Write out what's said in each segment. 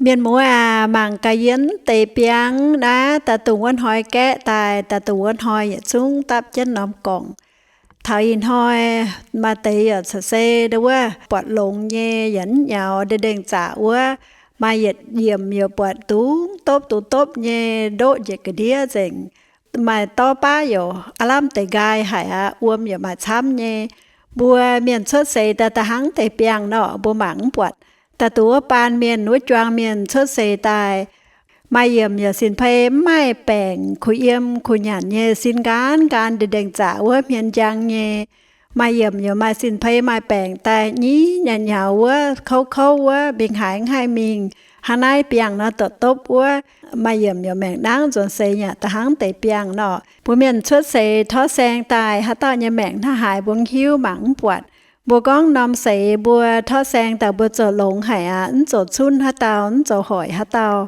Mienh muoz aac, mangc gaax yie mv deix biangh naaiv, daaih dongh wuov hnoi gaeqv daaih, daaih dongh wuov hnoi yietc zungv dapv jienv norm gorngc. Taux ih hnoi maaih deix yaac caux se ndo wuov buatc longx nyei, yaac mv nyaux, ndeng-ndengh zaqc wuov, maaih yietc yiemc yaac buatc dungx dopv dungx dopv nyei, ndoqv njiec ga'ndiev nzengc. Maaih dorv baav youc aav lamh deix nqaai haic aqv, wuom yaac maaih camv nyei. Mbuo mienh cuotv seix daaih, daaih hnangv deix biangh nor, mbuo mangc mv buatc. Daaih dongh wuov baan mienh, wuov juang mienh cuotv seix daaih, maaih yiemc yaac sin-pei mv maaih baengc, kuh yiem kuh nyanc nyei, sin nqaanv nqaanv, ndeng-ndengh zaqc wuov hmien njang nyei. Maaih yiemc yaac maaih sin-pei maaih baengc daaih nyiv nyanc nyaux wuov, kouv kouv wuov, mingh haaix mv haih mingh. Hnangv naaiv biangh nor, dopv dopv wuov, maaih yiemc yaac maengc nangv nzuonx seix yaac da'hnangv deix biangh nor. Mbuo mienh cuotv seix torv saeng daaih, haaix dauh nyei maengc hnangv haaix mbuo mv hiuv, mangc mv buatc. Mbuo gorngv norm seix mbuo torv saeng daaih mbuo zoux longx haic aqv, mv zoux cunv haaix dauh, mv zoux hoic haaix dauh.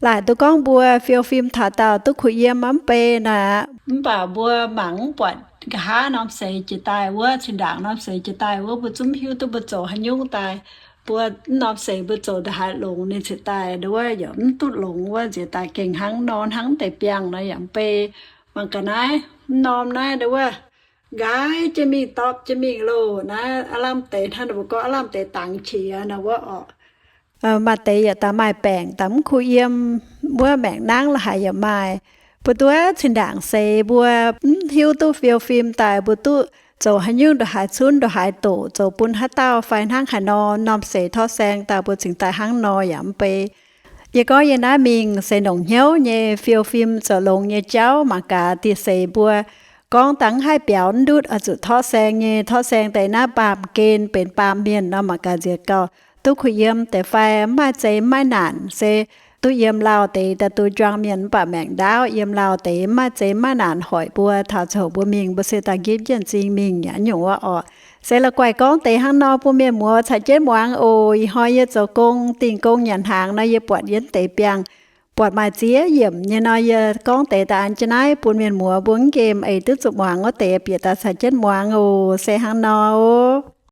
Laaic duqv gorngv mbuo fiou fim taux daauh duqv kuh yiem mv bei naaic aqv. Mv baac mbuo mangc mv buatc nqa'haav norm seix jiex daaih wuov, zinh ndaangc norm seix jiex daaih wuov, mbuo zungv mv hiuv duqv mbuo zoux haaix nyungc daaih. Mbuo mv norm seix mbuo zoux ndongc haaix longx ninh cingx daaih ndo wuov yaac mv duqv longx wuov, nziex daaih gengh hnangv nor hnangv deix biangh nor yaac mv bei. Mangc gaax naaiv, mv norm naaiv ndo wuov, nqaai jienv mingh, dorpv jienv mingh loh. Naaiv aav lamh deix hnangv ninh mbuo gorngv aav lamh deix dangx qiex nor wuov orqc. Maaih deix yaac daaih maaih baengc daaih mv kuh yiem wuov, maengc nangv la'haic yaac maaih. Mbuo duqv zinh ndaangc seix mbuo mv hiuv duqv fiou fim daaih mbuo duqv zoux haaix nyungc ndongc haaix cunv ndongc haaix doqc zoux bun haaix dauh fai hnangv haaix nor, norm seix torv saeng daaih mbuo cingx daaih hnangv nor yaac mv bei. Yie gorngv yie naaiv mingh se longc hnyouv nyei fiou fim zoux longx nyei jauv. Mangc gaax dieh seix mbuo gorngv dangv haih biaux mv ndutv oix zuqc torv saeng nyei, torv saeng daaih naaiv baamh gen benx baamh mienh nor, mangc gaax nziex gauh duqv kuh yiem deix fai mv maaih zeiz mv maaih naanc se duqv yiem lauh deix daaih duqv juang mienh mv baac maengc ndaauv yiem lauh deix mv maaih zeiz mv maaih naanc hoic mbuo taux ziangh hoc mbuo mingh mbuo se daaih nqipv jienv m'zing mingh aqv nyungc wuov orqc. Se la'guaih gorngv deix hnangv nor bun mienh muoz caux jienv muangx oc. Ih hnoi yie zoux gong dingh gong nyanc hnaangx nor yie buatc yie mv deix biangh buatc maaih ziex yiemc nyei nor yie gorngv deix daaih an jienv naaiv bun mienh muoz mbuo mv nqemh eix duqv zuqc muangx wuov deix bieqc daaih caux jienv muangx oc. Se hnangv nor oc.